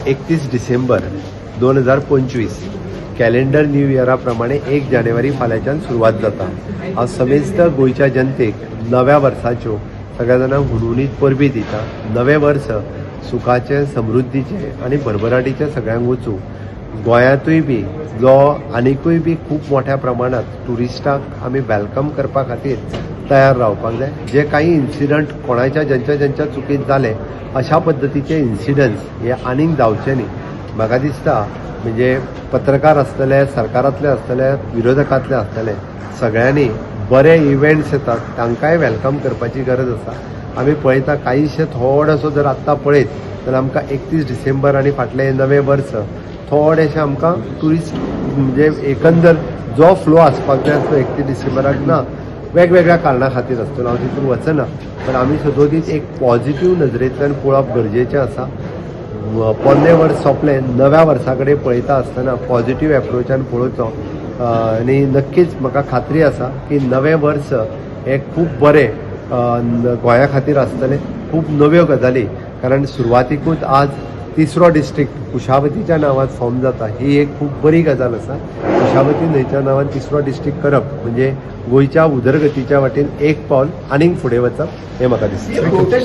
31 डिसेंबर 2025, calendar new इयरा प्रमाणे 1 जानेवारी फाल्यांच्यान सुरवात जाता. हांव समेस्त गोंयच्या जनतेक नव्या वर्साच्यो सगळ्या जाणांक हुनहुनीत परबीं दिता. नवें वर्स सुखाचें, समृद्धीचें आनी भरभराटीचें सगळ्यांक वचूं. गोंयांतूय बी जो आनिकूय बी खूब मोठ्या प्रमाणात ट्युरिस्टांक आमी welcome करपा खातीर तयार रावपाक जाय. जे काही इन्सिडंट कोणाच्या ज्यांच्या ज्यांच्या चुकीत जाले, अशा पद्दतीचे इन्सिडंट्स हे आनीक जावचे न्ही. म्हाका दिसता, म्हणजे पत्रकार आसतले, सरकारांतले आसतले, विरोधकांतले आसतले, सगळ्यांनी बरे इव्हेंट्स येतात तांकांय welcome करपाची गरज आसा. आमी पळयता, कांयशे थोडोसो जर आत्तां पळयत जाल्यार आमकां 31 डिसेंबर आनी फाटलें नवें वर्स थोडेशें आमकां ट्युरिस्ट, म्हणजे एकंदर जो फ्लो आसपाक जाय तो 31 डिसेंबराक ना, वेगवेगळ्या कारणां खातीर आसतलो. हांव तितून वचना, पण आमी सदोदीत एक पॉझिटिव्ह नजरेंतल्यान पळोवप गरजेचें आसा. पोन्नें वर्स सोंपलें, नव्या वर्सा कडेन पळयता आसतना पॉझिटिव्ह एप्रोचान पळोवचो आनी नक्कीच म्हाका खात्री आसा की नवें वर्स हें खूब बरें गोंया खातीर आसतलें. खूब नव्यो गजाली, कारण सुरवातीकूच आज तिसरो डिस्ट्रिक्ट कुशावतीच्या नांवान फॉर्म जाता, ही एक खूब बरी गजाल आसा. कुशावती न्हंयच्या नांवान तिसरो डिस्ट्रिक्ट करप म्हणजे गोंयच्या उदरगतीच्या वाटेन एक पावल आनीक फुडें वचप हें म्हाका दिसता.